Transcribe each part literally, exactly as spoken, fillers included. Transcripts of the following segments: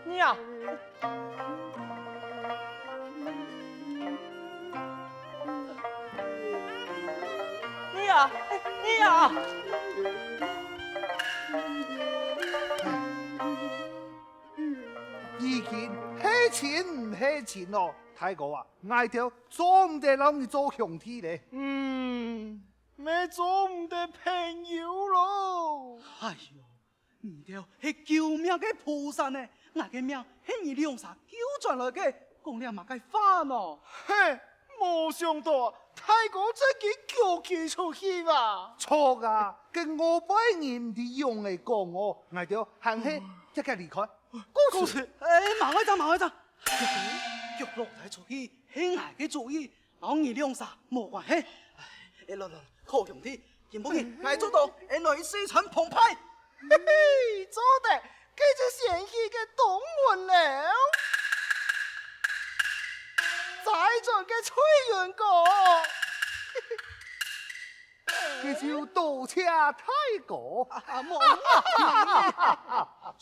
你啊，你啊，你啊！已經係親毋係親咯，大哥啊，𠊎兜做毋得摎你做兄弟咧。嗯，乜做毋得朋友咯。哎喲， 你兜係救命个菩薩呢，𠊎个命係你兩儕救轉來个，講這麼个話呢？嘿，無想到啊，大哥正經腳飛出去啊！著啊，該外背人毋知仰仔講哦，𠊎兜還係遽遽離開。故事，哎，慢仔仔，慢仔仔，腳落來出去係𠊎个主意， 摎你兩儕無關係。哎，來來來，好兄弟，今晡日𠊎做到，恩來西餐澎湃。嘿嘿，做得，該就先去个東門了。再轉个翠雲閣。該就多謝大哥。啊，無問題。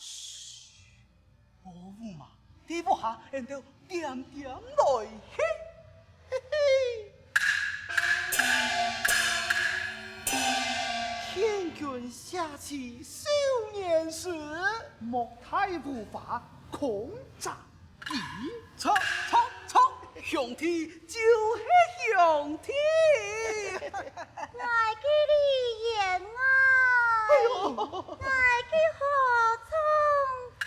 無誤嘛，這屋下恩兜恬恬來去。嘿嘿。千軍謝起少年時，莫待無花空折枝。著，著，著，兄弟就係兄弟。 𠊎个李員外，哎喲，𠊎个好丈夫。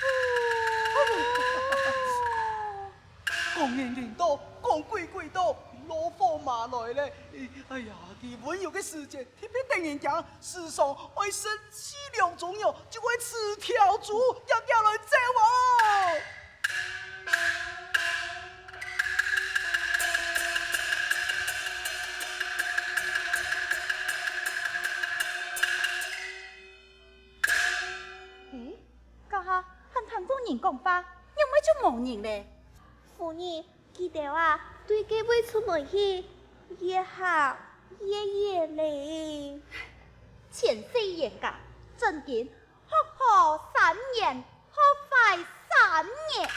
講人人多，講鬼鬼多，老火嫲來咧。哎呀，佢溫柔个時節，特別得人驚，時常愛食四兩中藥，就愛辭條竹，遽遽來走哦。 欸，這下還聽著人講話，仰會就無人咧？夫人，佢兜啊，對該位出門去，越行越遠咧。前世冤家，正經，學好三年，學壞三年。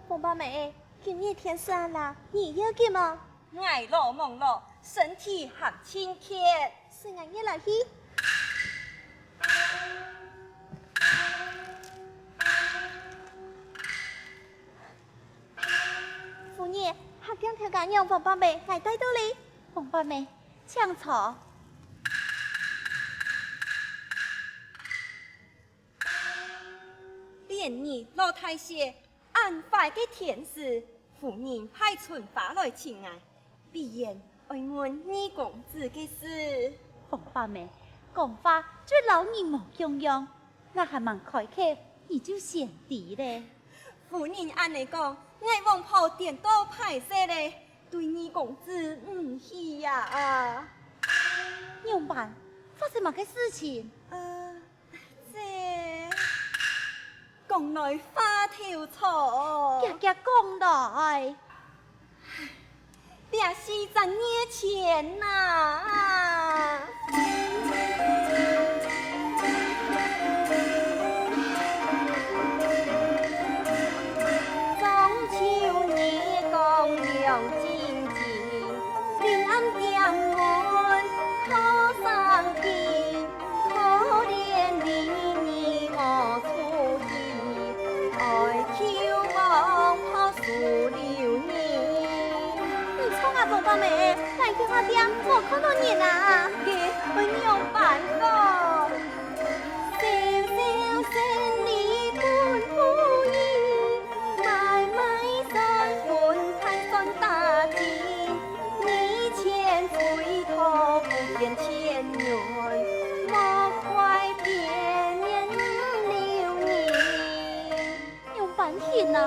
鳳伯姆，今日天色恁冷，你要緊無？𠊎老罔老，身體還盡健。隨𠊎入來去。 夫人，客店頭家娘鳳伯姆，𠊎帶到哩。鳳伯姆，請坐。連日落大雪，恁壞个天時，夫人派春花來尋𠊎。 理應愛問二公子个事。鳳伯姆，講話就摎人無共樣，𠊎還吂開口，你就先知咧。夫人恁呢講，𠊎往後顛倒歹勢咧，對二公子毋起呀啊！仰般，發生麼个事情？呃， 這，講來話頭長。遽遽講來。這四隻月前哪，中秋月光亮晶晶，臨暗店門敲生驚。 可憐你我出去，愛求王婆收留你。你撞啊，鳳伯姆，𠊎去客店，無看到人啊。該愛仰般講？小小生理本無易， 買賣算盤盤算打緊，你錢最多不見錢銀，莫怪店面留人。仰般行啊？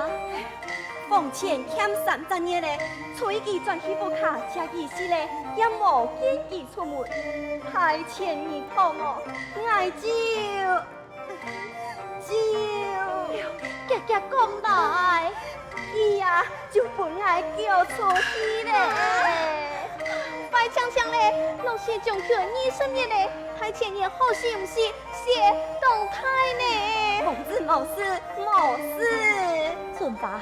往前欠三隻月咧，催佢轉去屋下食利息咧，也無見佢出門，太淺耳痛哦，𠊎就 就遽遽講來。佢啊，就分𠊎叫出去咧。壞淨淨咧，老師將佢二十日咧，大前年好死毋死，死當大呢。無事，無事，無事。春花，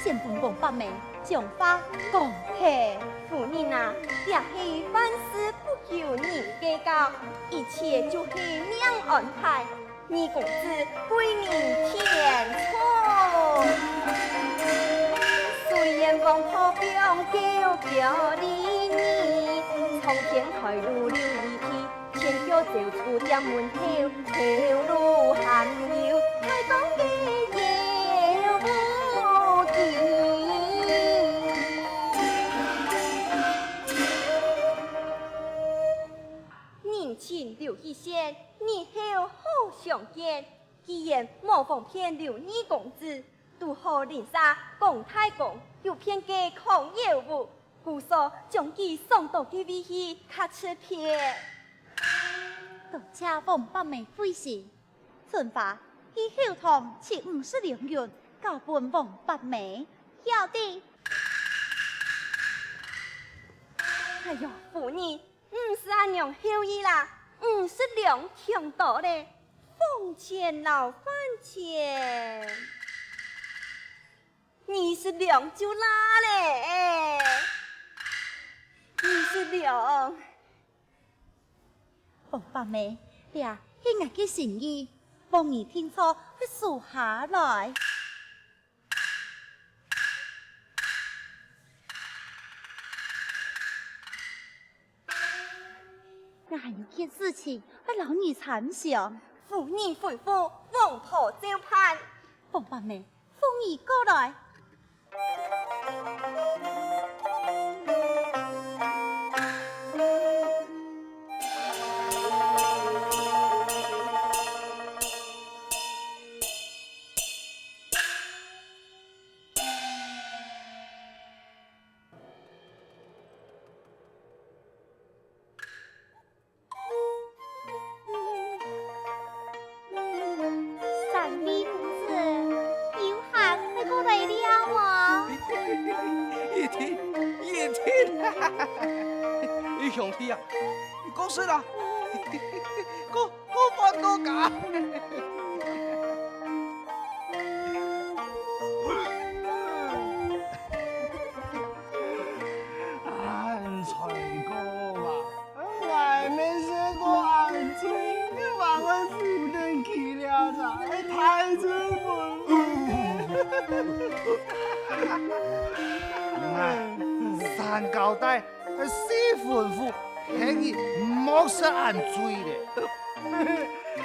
先分王伯姆將話講忒。夫人啊，這係凡事不求人計較，一切就係命安排。 二公子貴人天助。雖然王婆放狗叫你，蒼天開路留一地，牽狗走出店門口，頭路還有，開講个有無停。 人情留一線，日後好相見。既然無方便留二公子，堵好鄰舍講大公有片个空有屋，故所將佢送到該位去較出片。多謝王伯姆惠心，春花去後堂取五十兩銀，交分王伯姆，曉得。哎喲，夫人， 毋使恁樣厚意啦，五十兩忒多咧，房錢摎飯錢。二十兩就罅咧，二十兩。王伯姆，這係𠊎个心意，望你定著會收下來。 𠊎還有件事情愛摎你參詳。夫人吩咐，王婆照辦。王伯姆，放你過來。 三位公子，有閒會過來尞無？一定，一定。兄弟啊，過食啦，過，過飯過家。 恁衰个嘛，𠊎乜食過恁衰，還會扶等佢這隻大嘴本本。哎，三交代，四吩咐，喊你莫食恁衰咧。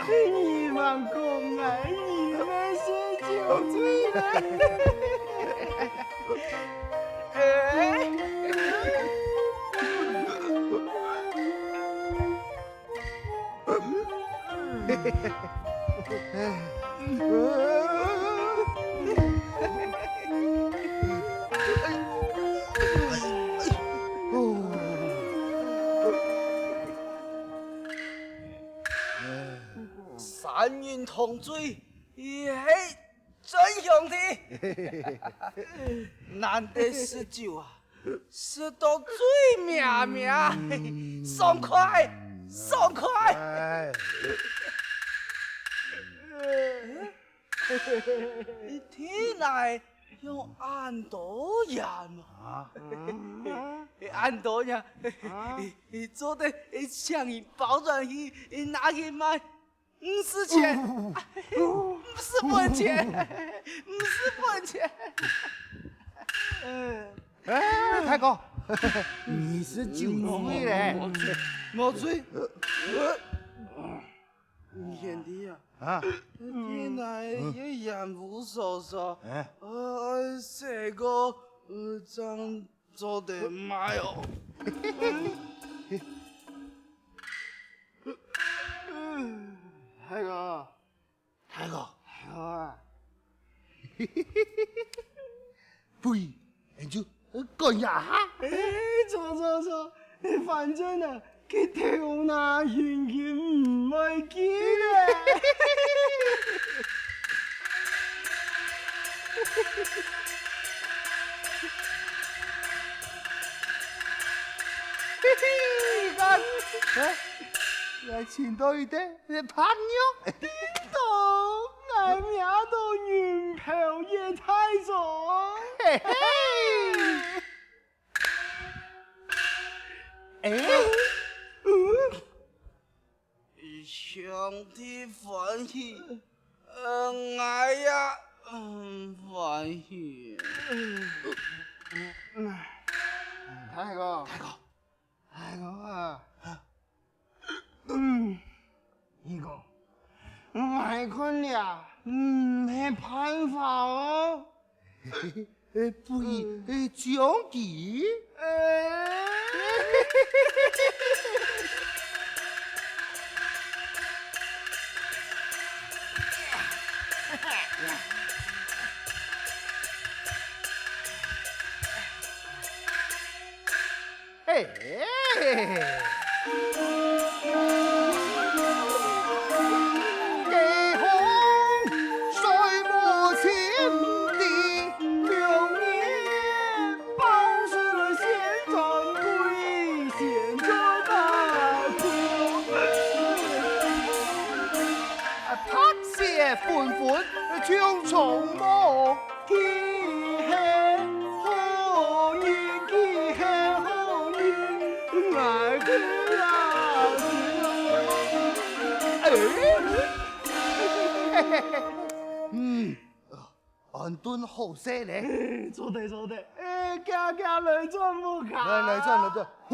你還講𠊎，你乜食酒醉了？三人同醉，一係真兄弟。難得食酒啊，食到醉咩咩，爽快，爽快！哎。 天啊，用恁多錢啊！啊？恁多錢，啊？做得請你包轉去，拿去賣，毋使錢，毋使本錢，毋使本錢。哎，大哥，你係酒醉咧？無醉，無醉。 兄弟啊，啊？你來也一無所事，哎。呃，這個，呃，正做得賣哦。大哥，大哥，大哥啊。 呸，恁就，呃，講一下。哎，著，著，著，反正啊，佢頭那遠遠毋會記咧。哎，來尋到一垤白肉。叮咚，𠊎摸到人頭也大壯。嘿嘿。哎，上帝歡喜，呃，𠊎也，嗯，歡喜。大哥，大哥，大哥啊，嗯，你講，𠊎看這毋係辦法哦。 呃，不如，呃，將佢，呃，嘿，街坊睡無醒的良夜，包拯來宣戰歸，宣戰啊歸。啊，白雪紛紛，重重望。 佢係好人，佢係好人，𠊎个啊！哎，嗯，安頓好勢咧。做得，做得，哎，遽遽來轉屋下。來，來轉，來轉。呼。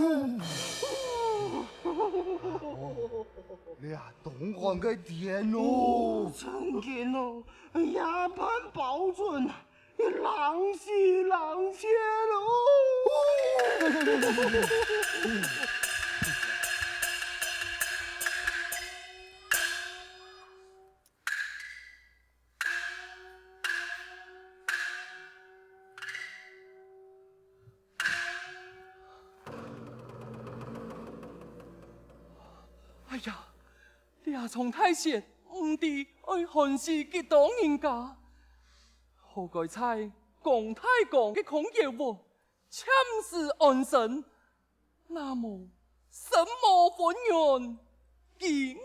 哦，這東漢个天哦。哦，真緊哦，夜半包拯啊！ 冷死冷死咯！哎呀，這場大雪，毋知愛寒死幾多人家。 好該在姜太公个空窯屋暫時安身，若無，身無分文，飢餓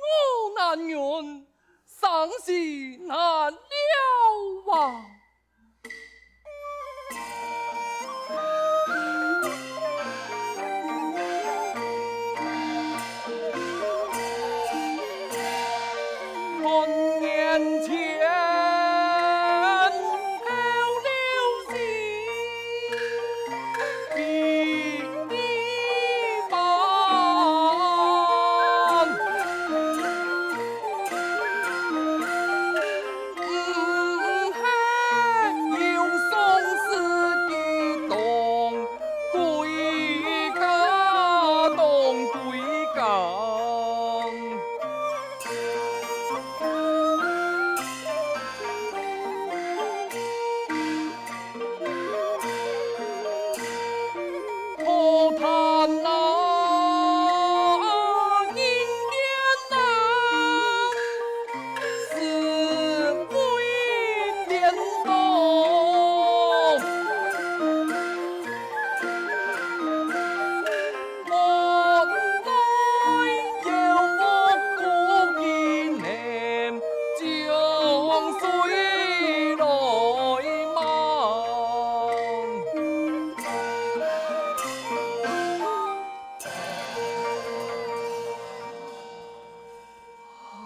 難忍，生死難料啊！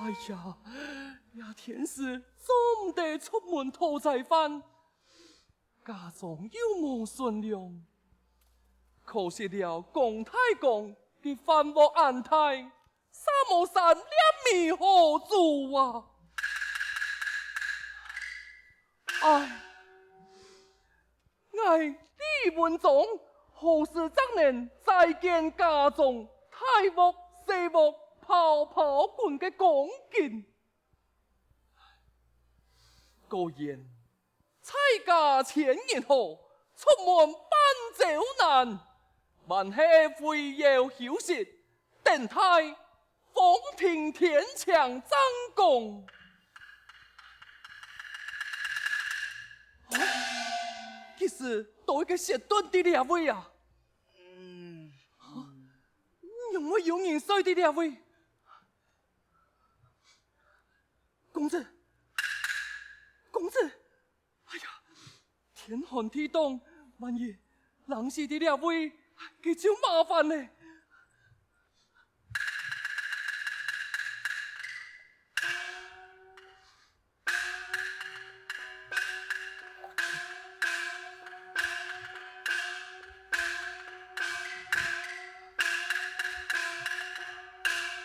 哎呀，這天時做毋得出門討齋飯， 家中又無存糧，可惜了姜太公个飯鑊恁大，嗄無三粒米好煮啊！唉，𠊎李文忠何時正能再見家中大屋細屋泡泡滾个光景？ 果然，在家千日好，出門半朝難。還係回窯休息，等待風平天晴正講。啊，其實，到一個雪墩在這位啊！嗯，仰會有人睡在這位？公子，公子，哎呀，天寒地凍，萬一冷死在這位，該就麻煩了。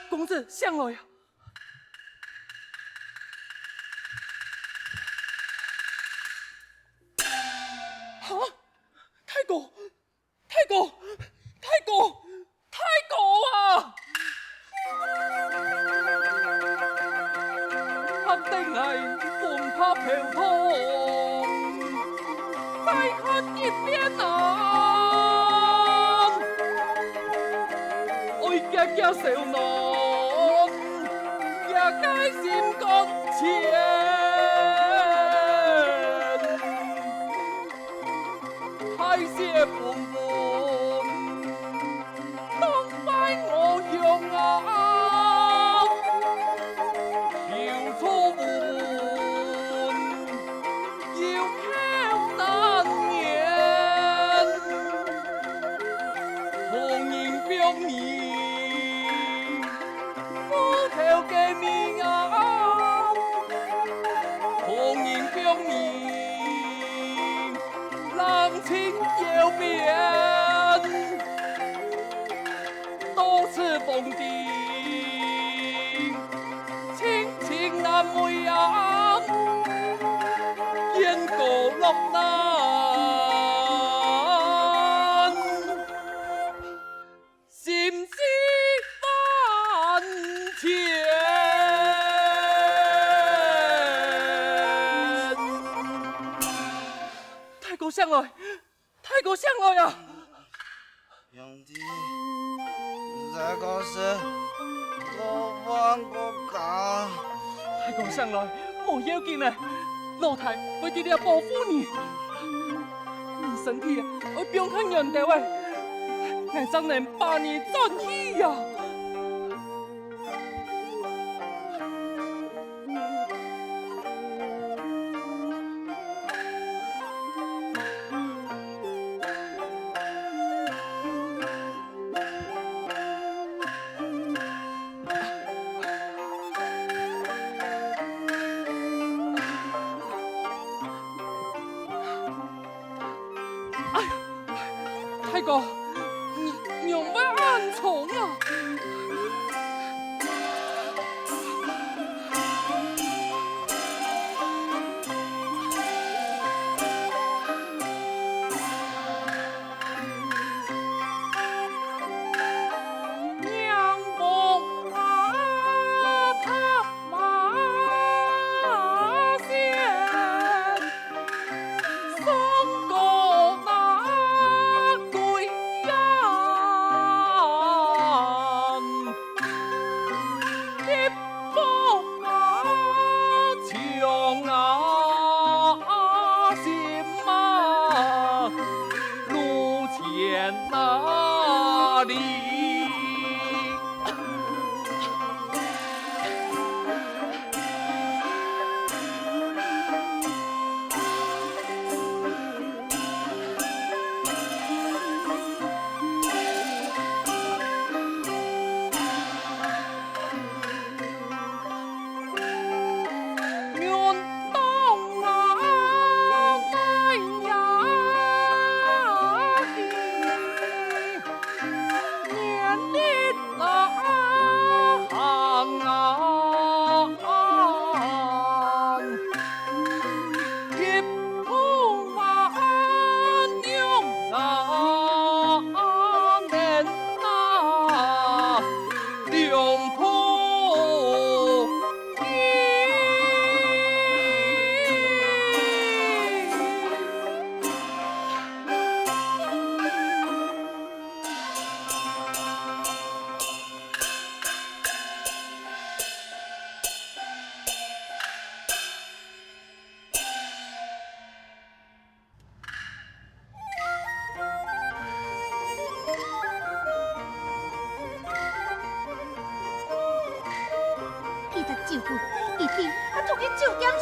公子，醒來啊！哈？大哥，大哥，大哥，大哥啊！嚇得𠊎魂魄飄蕩，再看一遍啊！愛遽遽燒暖，遽遽心肝淺。 大雪紛紛，凍壞我鄉啊！求助問，有口難言。何人幫你？ 苦頭个命啊，何人幫你冷清遙遠？到此荒地，清清難為啊，雁過落難。 心事萬千。大哥醒來，大哥醒來啊！兄弟，你在搞事，我放過他。大哥醒來，無要緊个，老弟會在這保護你。 你身體愛放較軟兜仔，𠊎正能把你轉去呀。哎呀，大哥，你仰會恁重啊？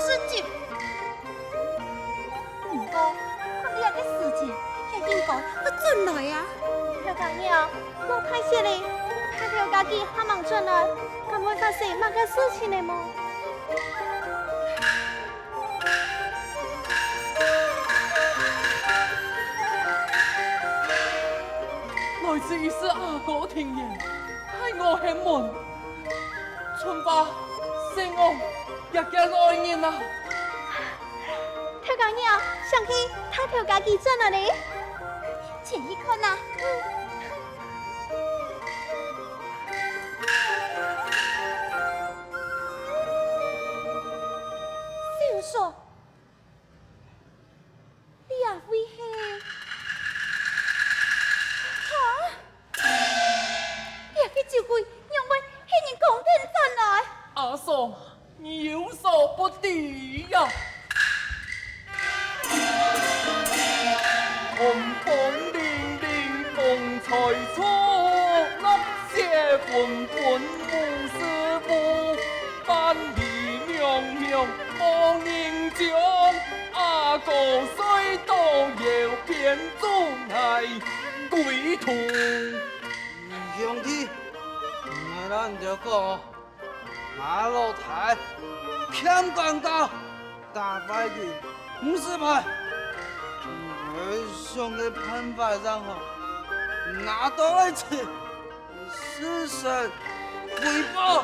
出入。毋過，看這个時節，也應該愛轉來啊。頭家娘，無大事咧，大頭家佢還吂轉來，敢會發生麼个事情咧無？ 來自一世阿哥庭園，害我掀門。春花、細娥，也驚來人啊！頭家娘，想係大頭家佢轉來咧，前去看啊！小嫂， 這位係？哈？這个酒鬼仰會係人講天轉來？阿嫂，你有所不知呀！寒風凜凜，風吹草綠，雪紛紛，無事無。 萬里茫茫無人將，阿哥睡到窯邊，祝𠊎歸途。兄弟，𠊎摎你兜講哦，吾老弟欠工價，打壞佢五十萬。𠊎想个辦法正好，拿到來尋， 實現回報。